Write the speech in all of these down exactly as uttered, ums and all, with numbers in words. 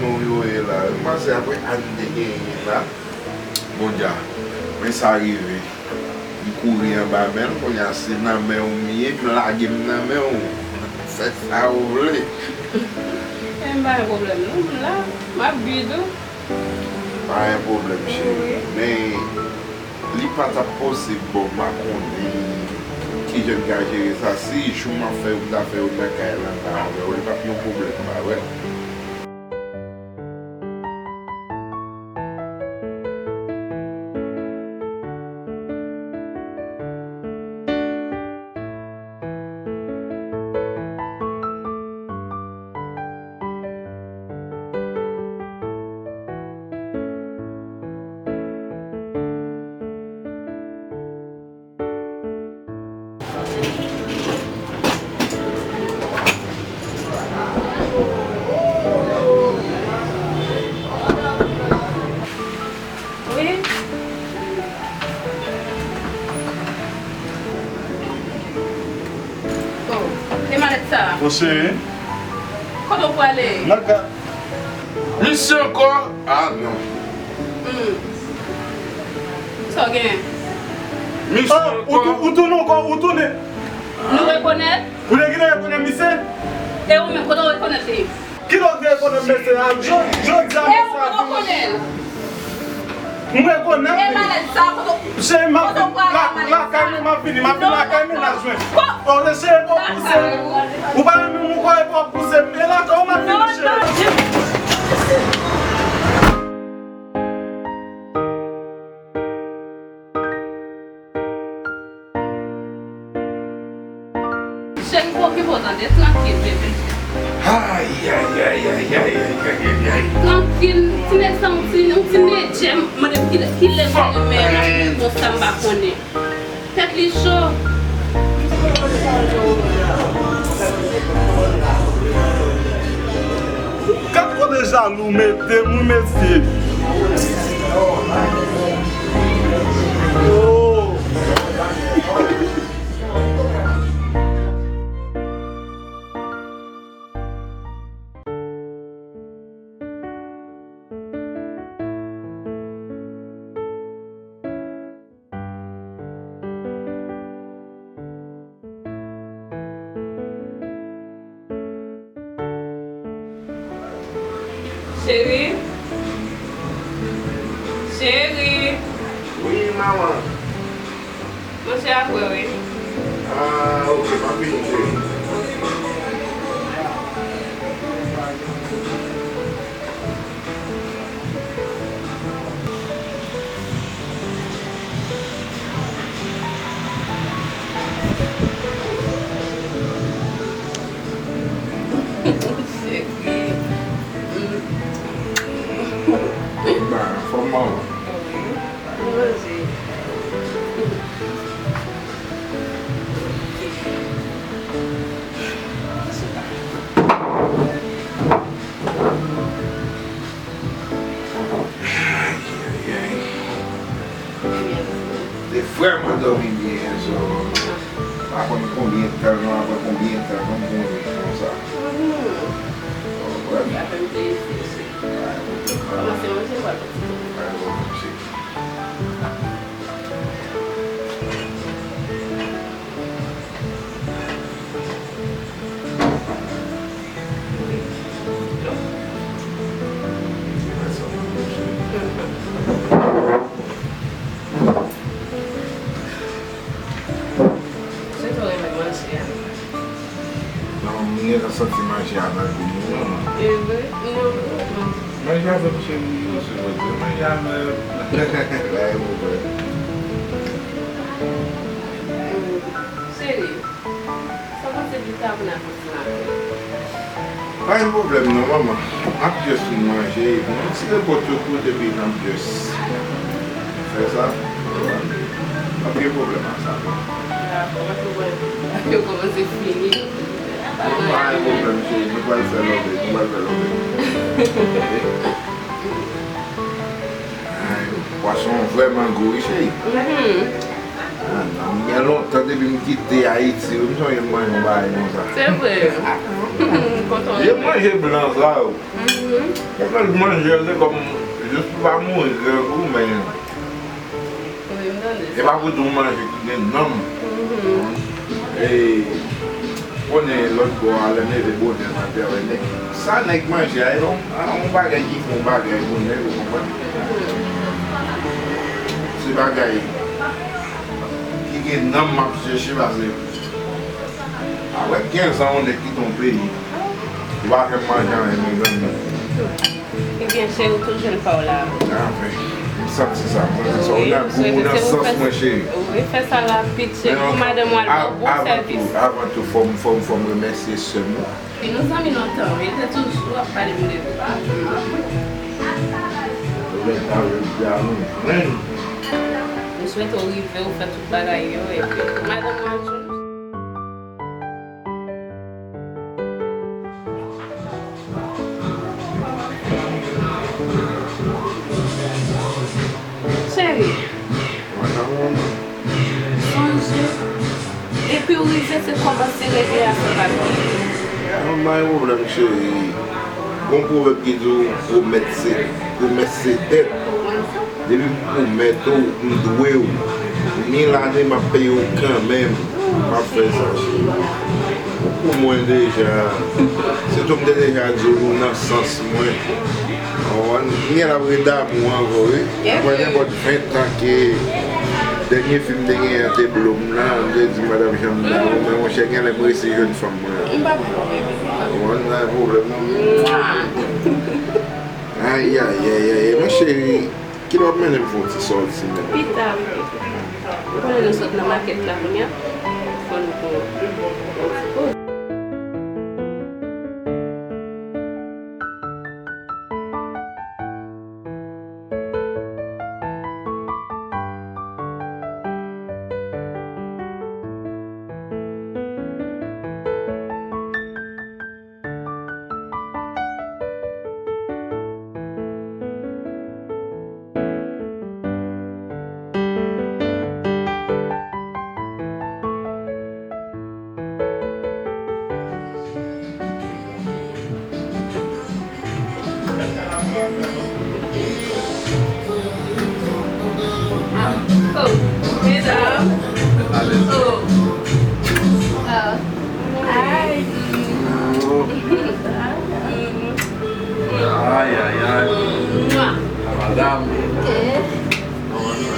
Nou yo ye la, wi, m panse apre Ann te genyen la. Bon, dja, men sa rive. M kouri anba men l, kounye a se nan men w m ye, m lage m nan men w. Fè sa w vle. Men m pa gen pwoblèm non, m la, m ap bwè dlo. Pa gen pwoblèm, cheri. Wi. Men, li pa t ap posib, bon, m pa konnen kijan n ka jere sa. Si jou m ap fè yo, m ta fè yo nan kay la, m ta wè yo, li p ap yon pwoblèm, pa vre? Wi. Oh, e malèt sa? Mon cheri. Kote w prale? Nan ka- Misye ankò? Ah non. Hmm. Sa w gen? Misye ankò? Ou tou-, ou tounen ankò, ou tounen. Nou rekonèt? Ou te gentan rekonèt misye? E ou menm, kote w rekonèt li? Kilè w te rekonèt mesye a? Jodi a mesye a vini. M rekonèt li. E malèt sa, kote w, cheri, m ap vin lakay mwen, m ap vini, m ap vin lakay mennaj mwen. Oh, cheri, fò w pouse m. Ou pa renmen m ankò, e fò w pouse m. E lakay w m ap vini, cheri. Cheri, m pa okipe w tande, trankil, bebe. Ay, ay, ay. Trankil, ti nèg sa, yon ti, yon ti nedjè, mande m kilè, kilè m te renmen l konsa, m pa konnen. Tèt li cho. Gad kote jalou mete m, wi, mesye. Oh. Cheri. Cheri. Wi, manman. Manje apre, wi. Ah, ok, m ap vini, cheri. Cheri. Ba, anfòm, manman. Wi. Manje. Ay, ay, ay. Te vrèman dòmi byen yè swa. Pa konn konbyen tan, non, apre konbyen tan, konn konbyen konsa. Ou konprann? Kòmanse manje, w ap... Surtout renmen manje a. Non, m gentan santi manje a nan gou m, wi, manman. E vre? Non, non. Manje avè m, cheri, ou sou manje. Manje avè m. Bay mwen. Cheri, sa w panse de ta vin ak yon ti maten? Pa gen pwoblèm non, manman. M ap just fin manje, epi yon ti repo tou kout, epi n ap just fè sa. Pa gen pwoblèm ak sa, non. Dakò, mwen tou wè yo kòmanse fini. Pa gen pwoblèm, cheri. Nou pral fè love, nou pral fè love. Ay, pwason an vrèman gou, wi, cheri. Mhm. Ah, non, gen lontan depi m kite Ayiti, wi, m sonje m manje yon bagay konsa. Se vre. Kontan. Jan m manje blan sa yo. Mhm. Ou fè l manje, se kòm jis pou pa mouri grangou, men e pa pou tou manje ki gen nanm. E konnen lòt bò a, lè m leve bonè maten, wè nèg, sa nèg manje a, e yon, a, yon bagay ki fè yon bagay pou nèg, ou konprann? Se bagay ki gen nanm m ap chèche, pase apre kenz an, yon nèg kite yon peyi, ou pa janm manje anyen, men granmoun. Ebyen, cheri, w tou jwenn pa w la. Anfen, m santi sa, m santi sa. Ou nan gou, ou nan sans mwen, cheri. Wi, fè sa rapid, cheri, pou madanm w al ba w bon sèvis. Avan tou, fò m, fò m, fò m remèsye sè m. Wi, nou zanmi lontan, wi, li te toujou ap pale m de ou. Jodi a, nou jwenn. M swete w rive, w fè tout bagay yo, epi madanm w al jwenn. Cheri, sonje, depi w rive, se kòmanse regle afè papye. Mwen pa gen pwoblèm, cheri. Gon pwovèb ki di w, pwomèt se, pwomès se dèt. Depi m pwomèt ou, m dwe w. Ni lane, m ap peye w kanmenm. M ap fè sa, cheri. Ou pou mwen deja. Sitou m te deja di w, ou nan sans mwen. Ou konprann? M gen la vre damou ankò, wi. Apre nenpòt ven tan ke dènye fi m te genyen an te blo m nan, m te di madanm jan m damou, men monchè, genlè m resi jwenn fanm mwen an. M p ap pran bebe. Ou konprann? Pa gen pwoblèm, non. Ay, ay, ay, ay, ay, mon cheri. Kilè w ap mennen m fè yon ti sòti menm? Pita, wi, pita. Ou konnen nou sot nan makèt la kounye a. Fò nou pran yon ti poz. Oh, mesdames. Oh. Ah. Ay. Ay, ay, ay. Mwa. Madam. Ok.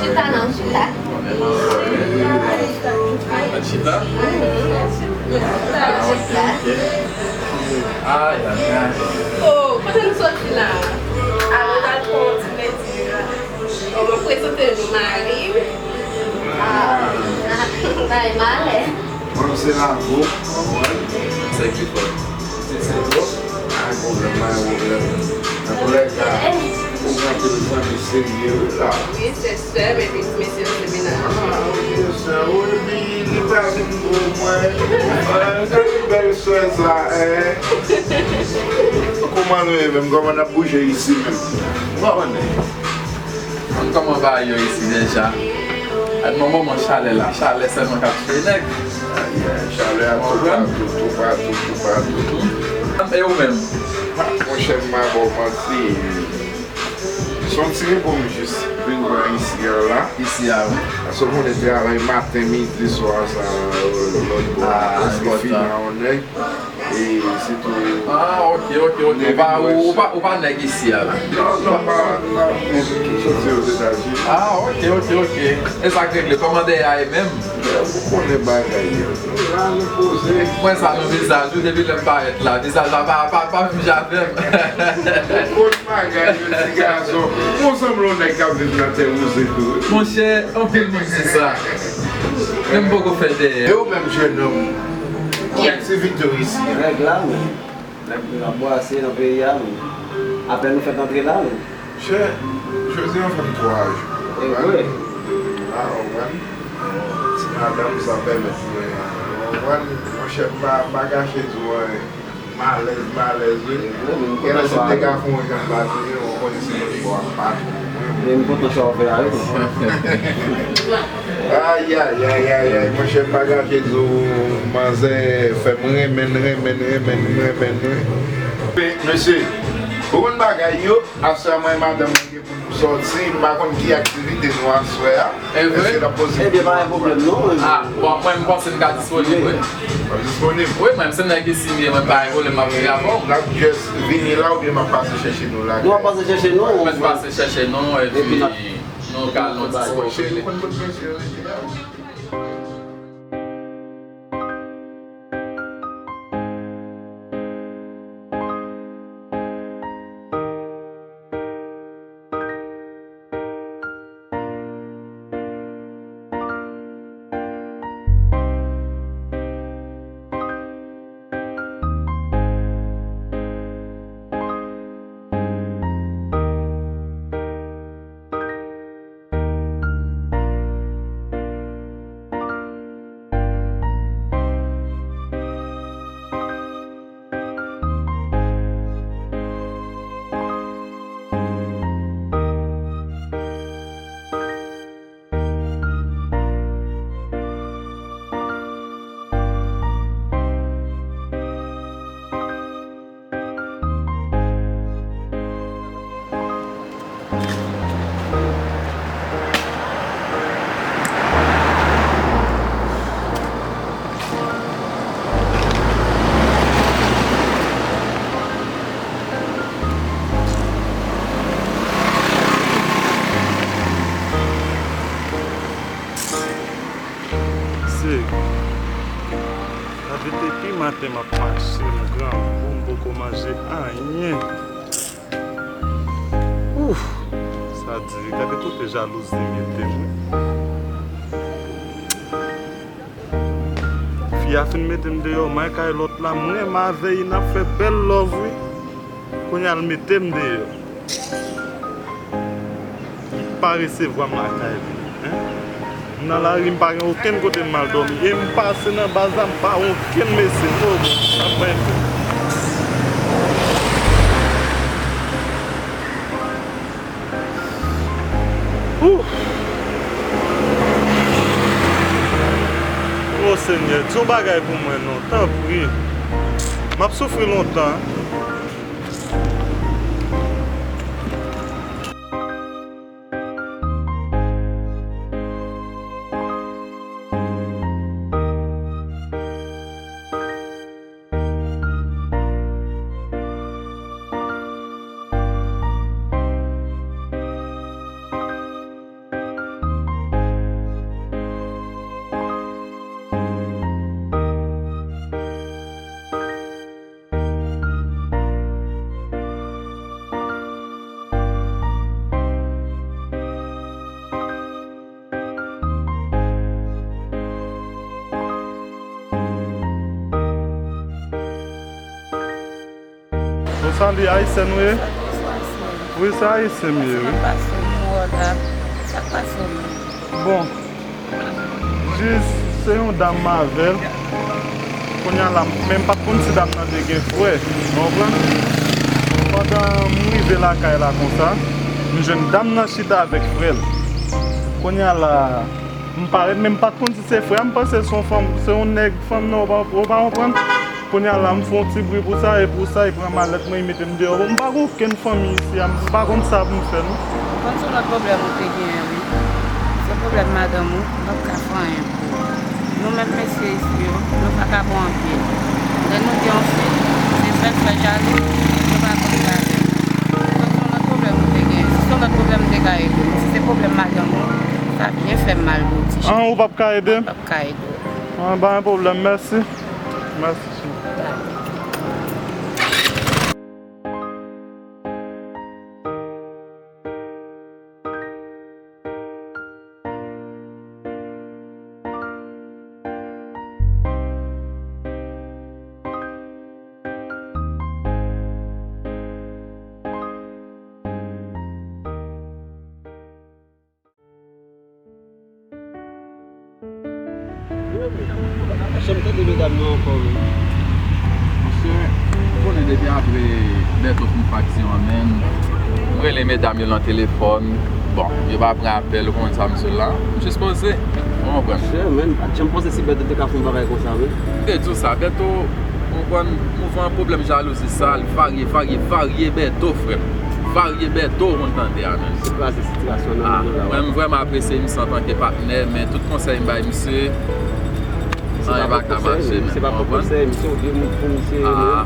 Chita non, chita. Chita? Chita. Ay, ay, ay. Oh, kote nou soti la? Alò, n al pran yon ti plezi. Bon, mwen prezante nou mari m. Ah, bay malè. Mwen se Lavo. Se ki fò? Se, se twòp. Pa gen pwoblèm, pa gen pwoblèm. Antoulèka, ou gen anpil zanmi serye wi la. Wi, se sè m, epi ti mesye yo se mennaj mwen. Ah, ok, sè ou, epi li pa vin gwo mwen. Ah, gade bèl sè sa, en. Kòman nou ye menm? Kòman n ap bouje isi menm? Ou pa konnen. Konn kòman bagay yo isi deja. Ak nan moman chalè la, chalè sèlman k ap tiye nèg. Ay, ay, chalè a toupatou, toupatou, toupatou. E ou menm? Ha, monchè, m pa ba w manti. Se yon ti repo m jis vin pran isi a la. Isi a, wi. Paske w konnen travay maten, midi, swa sa, lòt bò a, prèske fini a yon nèg. E se tou. Ah, ok, ok, ok. Ou pa, ou, ou pa, ou pa nèg isi a la? Non, non, m pa, m pa, m soti Ozetazini. Ah, ok, ok, ok. E sa k regle? Kòman dèyè a ye menm? Ou konnen bagay yo. La nou poze. Mwen sa nan vizaj ou depi lè m parèt la. Vizaj la pa, pa, pa vin jwe avè m. Ou konn bagay yo, ti gason. Ou sanble yon nèg k ap viv nan tè wouze tou. Monchè, anpil moun di sa. Men m poko fè dèyè. E ou menm, jennonm? Ki aktivite w isi a? Règ la, wi. Nèg ap bwase nan peyi a, wi. Apèn nou fèk antre la, wi. Chè, jodi an fè m twa jou. E vre? La, ou konprann? Ti madanm sa pèmèt mwen, ou konprann? Monchè, m pa, m pa kache di w anyen. M alèz, m alèz, wi. Genlè si m te ka fè yon jan m pa touye, ou konnen se lòt bò a m pa touye. Men m kontan sa w fè a, wi. Ay, ay, ay, ay, ay, monchè, m pa kache di w, manzè fè m renmen n, renmen n, renmen n, renmen n, wi. Men, mesye, Ou konn bagay yo, aswè a mwen e madanm mwen gen pou nou sòti, m pa konn ki aktivite nou aswè a. E vre? Èske n ap poze Ebyen, pa gen pwoblèm non. Ah, bon, mwen, m panse m ka disponib, wi. W ap disponib? Wi, mwen, se nèg isi m ye, mwen, pa gen pwoblèm, m ap vini avè w. N ap just vini la oubyen m ap pase chèche nou la? Nou ap pase chèche nou. Mwen pase chèche nou, epi nou ka al nan ti spot rele. Se, gade depi maten m ap mache, m grangou, m poko manje anyen. Ouf! Sa di, gade kote jalouzi mete m, wi. Fi a fin mete m deyò, m al kay lòt la, m renmen avè l, n ap fè bèl love, wi. Kounye a l mete m deyò. Li pa resevwa m lakay li, en. M nan lari, m pa gen okenn kote m al dòmi. E m pase nan baz la, m pa wè okenn mesye. Oh, bon, sa mwen. Ooh. Oh, Senyè, di yon bagay pou mwen non, tanpri. M ap soufri lontan. Bon, sali, ayisyen ou ye? Wi, se ayisyen m ye, wi. Sa k pase w menm? Sa k pase w menm? Bon, jis se yon dam m avè l. Kounye a la, men m pa t konn si dam nan te gen frè. Ou konprann? Pandan m rive lakay la konsa, m jwenn dam nan chita avèk frè l. Kounye a la, m parèt, men m pa t konn si se frè a, m panse se yon fanm, se yon nèg fanm nan, ou pa, ou pa konprann? Kounye a la, m fè yon ti bri pou sa, e pou sa, e pran malèt mwen, e mete m deyò. M pa gen okenn fanmi isi a, m pa konn sa pou m fè, non. M konn se yon lòt pwoblèm ou te genyen, wi. Se pwoblèm madanm ou, m p ap ka fè anyen pou ou. Nou menm mesye isi yo, nou pa ka bon anpil. Lè nou gen yon fi, se sèl fè jalou, nou pa konn bagay. M konn se yon lòt pwoblèm ou te genyen. Si se yon lòt pwoblèm, m te ka ede w. Men si se pwoblèm madanm ou, sa byen fè m mal pou ou, ti cheri. An, ou p ap ka ede m? M p ap ka ede w. An, pa gen pwoblèm, mèsi. Mèsi, cheri. Janm tande medam yo ankò, wi. Monchè, ou konnen depi apre Bèto fin faksyon an, menn, m rele medam yo nan telefòn. Bon, yo pa pran apèl, ou konn sa m sou la. M jis poze, ou konprann. Monchè, menn, m pa t janm panse si Bèto te ka fè yon bagay konsa, menn. M te di w sa, Bèto, Konprann, mouvman pwoblèm jalouzi sa, l varye, varye, varye Bèto, frè m. Varye Bèto, ou konn tande a, men. Se kraze sitiyasyon nan men nou la. Mwen, m vrèman apresye misye antanke patnè, men tout konsèy m bay misye, anyen pa ka mache, men. Se pa bon konsèy, misye yon vye moun pou misye ye, non.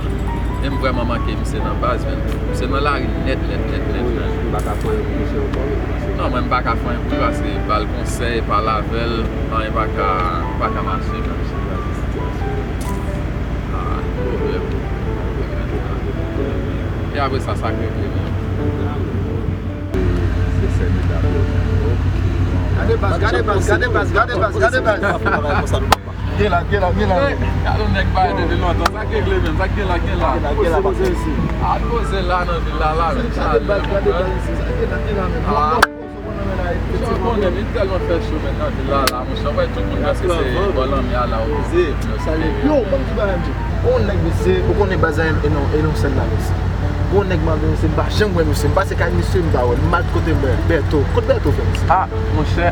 E m vrèman manke misye nan baz, men. Misye nan lari nèt, nèt, nèt, nèt, nèt. M pa ka fè anyen pou misye ankò, men. Non, mwen, m pa ka fè anyen pou li paske ba l konsèy, pale avè l, anyen pa ka, pa ka mache, men. Ah, pwoblèm. E apre sa, sa k regle menm? Se sèl medam yo. Gade baz, gade baz, gade baz, gade baz, gade baz. Gen la, gen la, gen la. Gade yon nèg bay depi lontan. Sa k regle menm? Sa k gen la, gen la. Al poze la nan vil la, la, men. Gade baz, gade baz isi. Sa k gen la, gen la, men. Sa w konnen, li tèlman fè cho menm nan vil la, la, monchè, w wè tout moun panse se bò lanmè a la, w. Yo, ban m di bagay, mesye. Gon nèg, mesye, ou konnen baz la, e non, e non sèl la, mesye. Gon nèg, m ap di, mesye, m pa janm wè misye, m pase kay misye, m pa wè l, m al kote Bè-, Bèto. Kot Bèto, frè, mesye? Ah, monchè,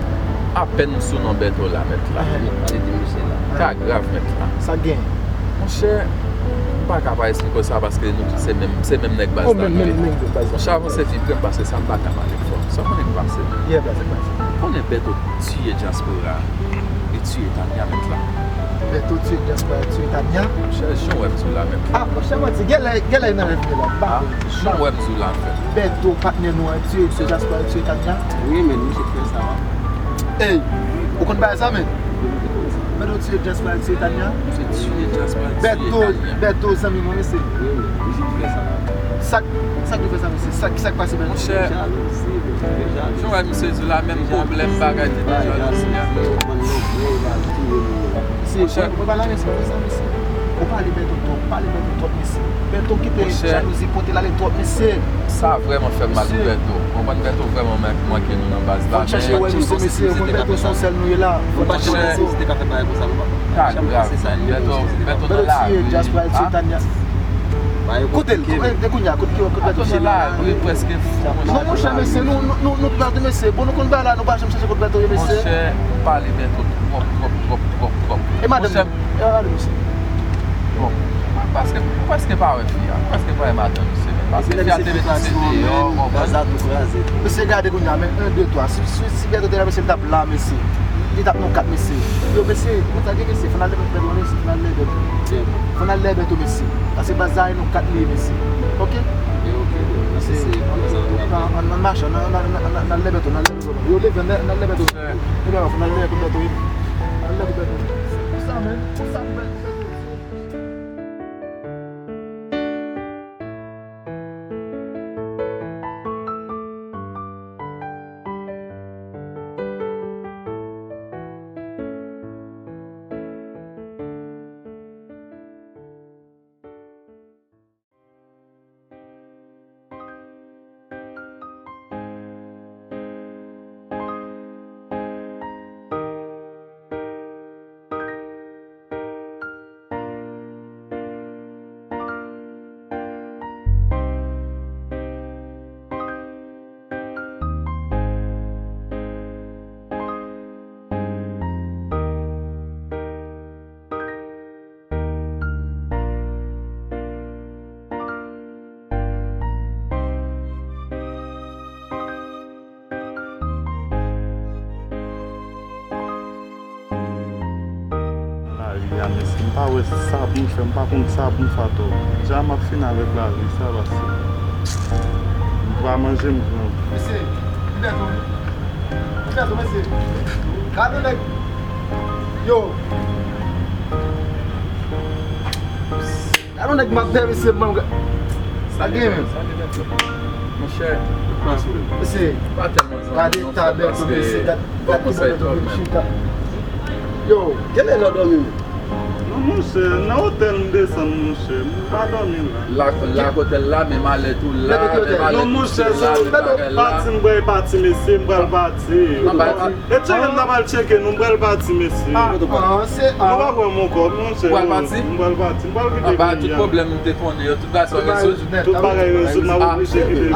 apèn m sou non Bèto la, mèt la. Pale de misye la. Ka grav, mèt la. Sa gen? Monchè, m pa ka pa esplike w sa paske nou tout se menm, se menm nèg baz la nou ye. Monchè, avanse viv, frè m, paske sa m pa ka pale fò. Sa w konnen k pase menm? Ou konnen Bèto tiye dyaspora e tiye Tania, mèt la. Bèto tiye dyaspora e tiye Tania? Monchè, jan w wè m sou la, mèt la. Ah, monchè, manti, genlè, genlè nan rèv li la. Jan w wè m sou la, frè m. Bèto, patnè nou an, tiye dyaspora e tiye Tania? Wi, men misye fè sa, wi. Ey, ou konn bagay sa, men? Bèto tiye dyaspora, tiye Tania. Misye tiye dyaspora, tiye Tania. Bèto, Bèto, zanmi mwen, mesye. Wi, wi, misye fè sa. Sa, sa k te fè sa, mesye? Sa, ki sa k pase, Bèto? Monchè, jan w wè misye di la, menm pwoblèm bagay te deja nan sila. Monchè, ou pa la, mesye, ou fè sa, mesye. Ou pale Bèto twòp, pale Bèto twòp, mesye. Bèto kite jalouzi pote l ale twòp, mesye. Sa vrèman fè m mal pou Bèto. Ou konprann, Bèto vrèman man-, manke nou nan baz la. Fò n chache wè misye, mesye. Ou konn Bèto se yon sèl nou ye la. Fò n chache wè Bèto. Ka grav. Bèto, Bèto nan lari. Bèto tiye dyaspora, tiye Tania. Kote l? Kote, kote kounye a? Kote ki, kote Bèto nan lari prèske. Non, monchè, mesye, nou, nou, nou, nou tout la tou, mesye. Bon, nou konn bagay la, nou pa janm chache kote Bèto ye, mesye. Monchè, ou pale Bèto twòp, twòp, twòp, twòp, twòp. E madanm? Monchè, E, gade misye. Bon, mwen prèske, mwen prèske pa wè fi a. Mwen prèske pa wè madanm misye menm. Paske fi a te mete misye deyò, ou konprann? Mesye, gade kounye a, men, en, de, twa. Si, si, si Bèto te la, mesye, l t ap la, mesye. Li t ap nou kat, mesye. Yo, mesye, konn sa gen, mesye, fò n al lè Bèto, mesye, fò n al lè Bèto. Fò n al lè Bèto, mesye. Paske baz la, e nou kat li ye, mesye. Oke? Mesye, ann, ann, ann mache, ann, ann al lè Bèto, ann al lè Bèto. Yo, leve, ann al lè Bèto. Leve, ann al lè Bèto, wi. Ann al lè Bèto. Sa, men. Sa, men. Lari a, mesye, m pa wè sa pou m fè, m pa konn sa pou m fè atò. Dja m ap fini avèk lavi sa, paske m pa manje, m pran. Mesye, li bèto, li bèto, mesye. Gade nèg. Yo. Gade yon nèg m ap dèyè mesye, m ban m. Sa gen menm. Monchè, mesye, pa tèlman zanmi non, frè, paske bon konsèy twòp menm. Yo, genlè lè w dòmi menm? Non, monchè, nan otèl m desann, monchè. M pa dòmi la. La, la k otèl la, men malè tou la, men malè tou se la, men bagay la. Pati m bwè, pati mesye, m pral pati. E tcheke m ta pral tcheke nou, m pral pati, mesye. Ah, ah, se, ah. Nou pa kwè m ankò, monchè. Ou pral pati? M pral pati, m pral kite peyi a. Ah, ba, tout pwoblèm nou te konnen yo, tout bagay sa rezoud. Tout bagay rezoud, m ap oblije kite peyi a.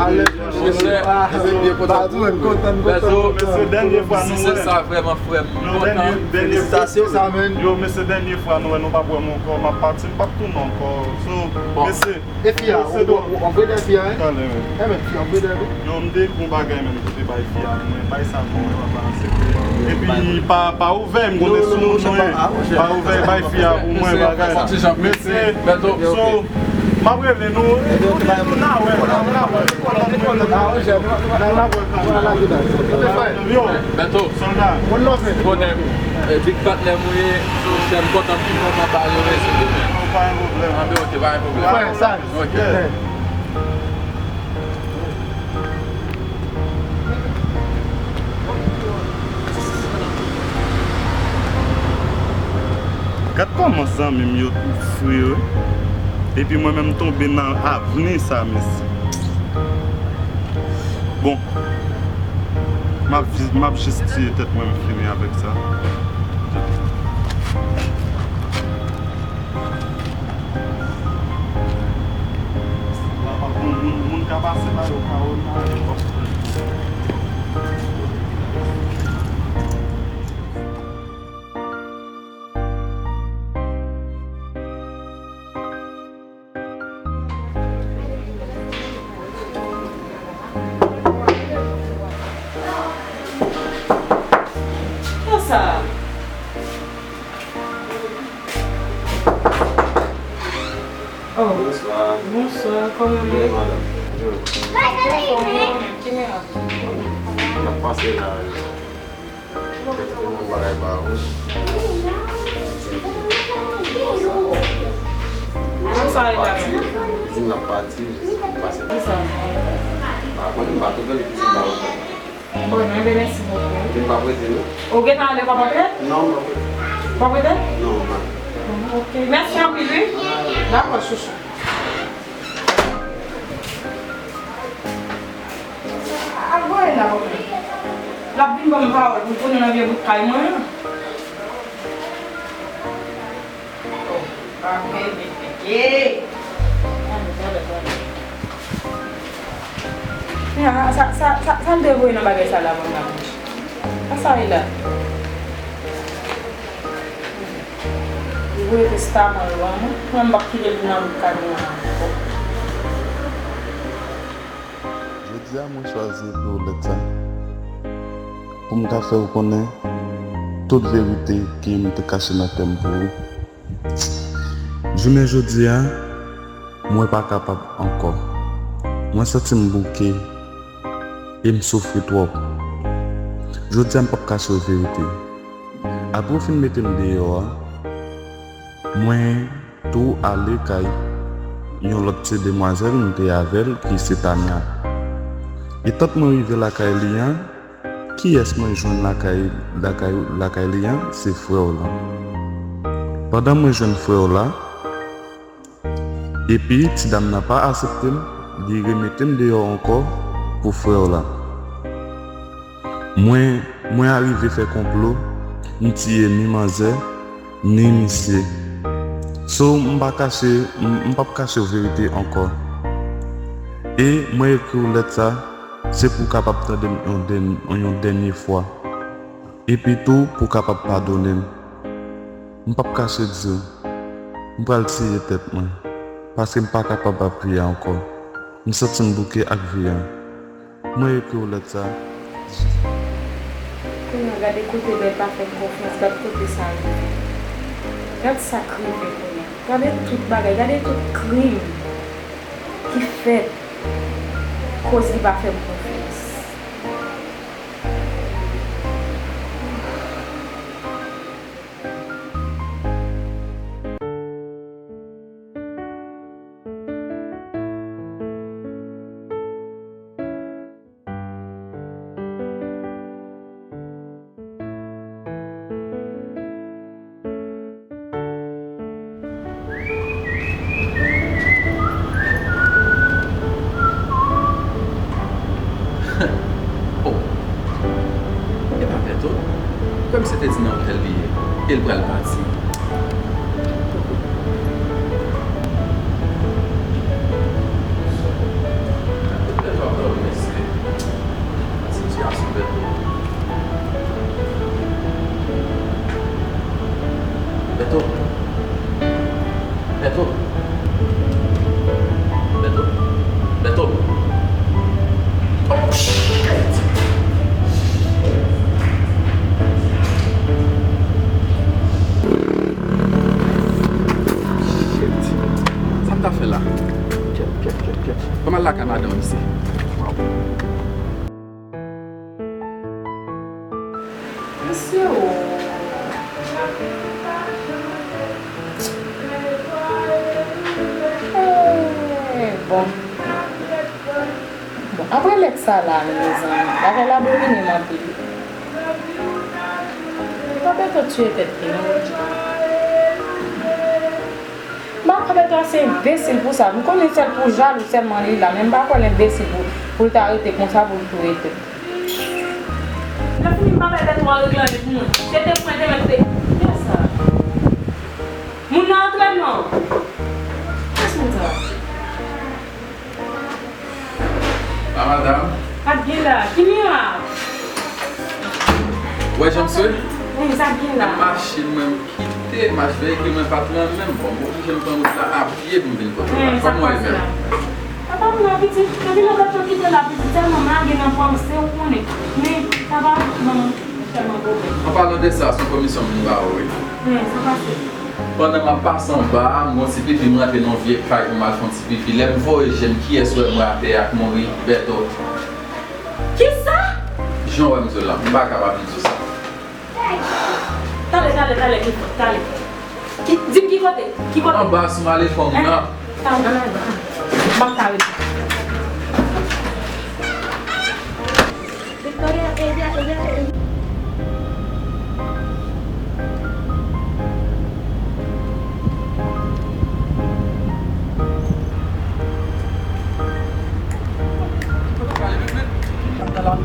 Monchè, mesye, byen kontan pou ou. Bèzo, mesye, dènye fwa nou wè. Si se sa vrèman, frè m, m kontan. Felisitasyon. Yo, mesye, dènye fwa nou wè. Nou p ap wè m ankò, m ap pati, m p ap tounen ankò. So, mesye, e fi a, mesye, w, w, w, w vle dèyè fi a, wi? Talè menm. E men, fi a, w vle dèyè, wi? Yo, m te gen yon bagay menm ki te bay fi a, mwen, bay sa non, papa, se vre. Epi, pa, pa ouvè, m konnen sou moun nou ye. Pa ouvè, bay fi a pou mwen, bagay. Mesye, so, m ap rele nou, nou, nou, n a wè, n a wè, n a wè. Yo, Bèto, sòlda. Konnen, e, big patnè m ou ye, so, chè m kontan pi fò m ap ba yo rezon demen. Non, pa gen pwoblèm. Anben, ok, pa gen pwoblèm. Wè, sa. Ok. Gad kòman zanmi m yo tou fre, wi. Epi mwen menm m tonbe nan avni sa, mesye. Bon, m ap, m ap jis tiye tèt mwen, m fini avèk sa. Moun, moun ka pase la, yo ka wè m nan. Kisa? Oh. Bonswa. Bonswa, kòman w ye? Byen, madanm. Byen. Ki miracle? N ap pase la. Kèk ti moun bagay ba ou. Kòman sa ale la menm? Di m n ap pati, jis pase. Kisa? Pa konnen, m pa twò tande ki ti ba ou. Bon, enben, mèsi bokou. Vin pa prete, non? Ou gentan ale, w p ap prete? Non, m p ap prete. W p ap prete? Non, m p ap. Bon, ok. Mèsi anpil, wi. Dakò, chouchou. Al voye l la, bon. L ap vin ban m pawòl pou l tounen nan vye bout kay mwen an. Oh, pa vre, men, men, men. Talè, talè, talè. Sa, sa, sa, sa, sa l te voye nan bagay sa la ban m la, monchè? Sa sa ye la? Li voye testaman l ban mwen. Mwen, m p ap kite l vin nan bout kay mwen an ankò. Jodi a, mwen chwazi ekri w lèt sa pou m ka fè w konnen tout verite ke m te kache nan kè m pou ou. Jounen jodi a, mwen pa kapab ankò. Mwen santi m bouke e m soufri twòp. Jodi a, m p ap kache w verite. Apre w fin mete m deyò a, mwen tou ale kay yon lòt ti demwazèl m te avè l ki se Tania. Etan mwen rive lakay li an, kiyès mwen jwenn lakay, lakay, lakay li an? Se frè w lan. Pandan mwen jwenn frè w la, epi ti dam nan pa aksepte m, li remete m deyò ankò pou frè w la. Mwen, mwen arive fè konplo, m tiye ni manzè, ni misye. So, m pa kache, m, m p ap kache w verite ankò. E mwen ekri w lèt sa, se pou w kapab tande m yon dèn-, yon dènye fwa. Epi tou, pou w kapab padone m. M p ap kache di w, m pral tiye tèt mwen, paske m pa kapab ap viv ankò. M santi m bouke ak vi a. Mwen ekri w lèt sa. Kounye a, gade kote lè pa fè m konfyans, gad kote sa rive. Gad sa k rive kounye a. Gade tout bagay, gade tout krim ki fèt koz li pa fè m konfyans. Oh, e pa Bèto? Kòmsi se te di nan otèl li ye, e l pral pati. Lè w ap dòmi, mesye. Sitiyasyon Bèto. Bèto. Bèto. Bèto. Bèto. Oh, shit! Shit! Sa m ta fè la? Kèt, kèt, kèt, kèt. Ban m al lakay madanm misye. Waw. Mesye o. Eh, bon. Bon, apre lèt sa la, mezanmi, bagay la domine m anpil. Li pa bèto tiye tèt li, non. M pa kwè Bèto ase enbesil pou sa. M konnen sèl pou jalou sèlman li la, men m pa kwè l enbesil pou, pou l ta rete konsa, pou l touye tèt. Lè fini, m pa bay Bèto a regle anyen pou mwen. Se te mwen te mèt te. Kiyès sa? Moun nan antre non. Kiyès moun sa? A, madanm. Ap gen la. Ki mirak? Ou wè jan m swe? Wi, sa gen la. Machin mwen, m kite machin, veyikil mwen pa t lan menm. Bon, m oblije m pran wout la a pye pou m vin kote w la. Kòman w ye menm? Papa m la, pitit. Depi lè Bèto kite la, pitit, tèlman m lage nan panse, ou konnen. Men, sa pa manman, tèlman pwoblèm. An palan de sa, se yon komisyon m vin ba ou, wi. Wi, sa pase. Pandan m ap pase anba a, m gon ti pipi, m rantre nan yon vye kay pou m al fè yon ti pipi. Lè m voye je m, kiyès wè m wè atè a k mouri? Bèto. Kisa? Jan w wè m di w la, m pa kapab di w sa. Tale, tale, tale, ki, tale. Ki, di m ki kote? Ki kote? Anba sou malepon m nan. Tale, tale, tale. M ap ka rete. Victoria, ella,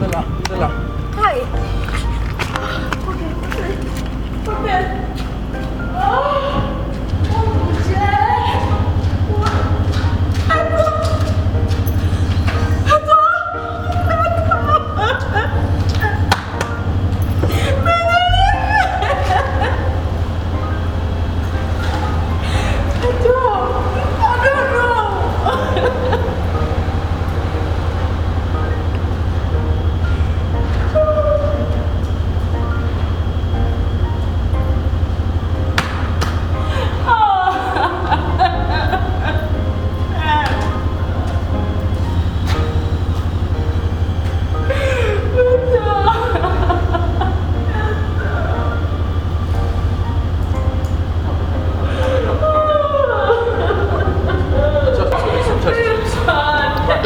ella, ella. Ay! Kote, kote, kote? Oh! Oh, mon Dieu! Ato! Ato! Ato! Ato! Ato, non!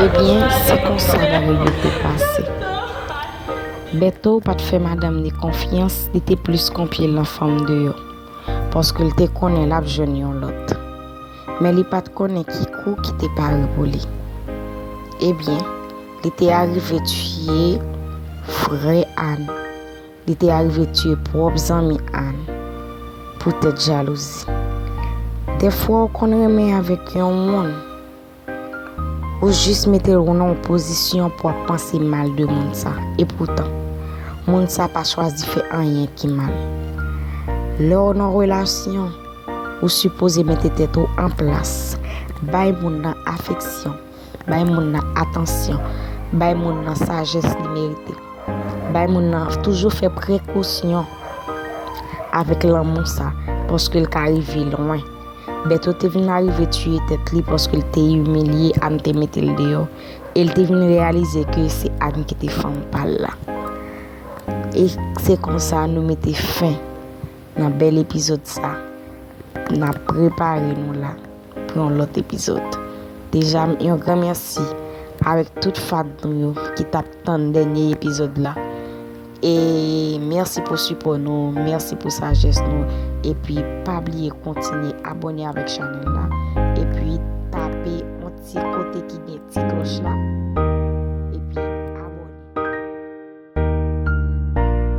Ebyen, se konsa bagay yo te pase. Bèto pa t fè madanm li konfyans, li te plis konpye l nan fanm deyò, paske l te konnen l ap jwenn yon lòt. Men li pa t konnen ki kou ki te pare pou li. Ebyen, li te arive tiye frè Ann. Li te arive tiye pwòp zanmi Ann poutèt jalouzi. Dèfwa ou konn renmen avèk yon moun, ou jis mete w nan yon pozisyon pou w ap panse mal de moun sa. Epoutan, moun sa pa chwazi fè anyen ki mal. Lè w nan relasyon, ou sipoze mete tèt ou an plas, bay moun nan afeksyon, bay moun nan atansyon, bay moun nan sajès li merite. Bay moun nan toujou fè prekosyon avèk lanmou sa, paske l ka rive lwen. Bèto te vin arive tiye tèt li paske l te imilye Ann, te mete l deyò, e l te vin reyalize ke se Ann ki te fanm pa l la. E se konsa nou mete fen nan bèl epizòd sa. N ap prepare nou la pou yon lòt epizòd. Deja, yon gran mèsi avèk tout fan nou yo ki t ap tann dènye epizòd la. E mèsi pou sipò nou, mèsi pou sajès nou. Epi, pa bliye kontinye abòne avèk chanèl la. Epi, tape yon ti kote ki gen ti klòch la.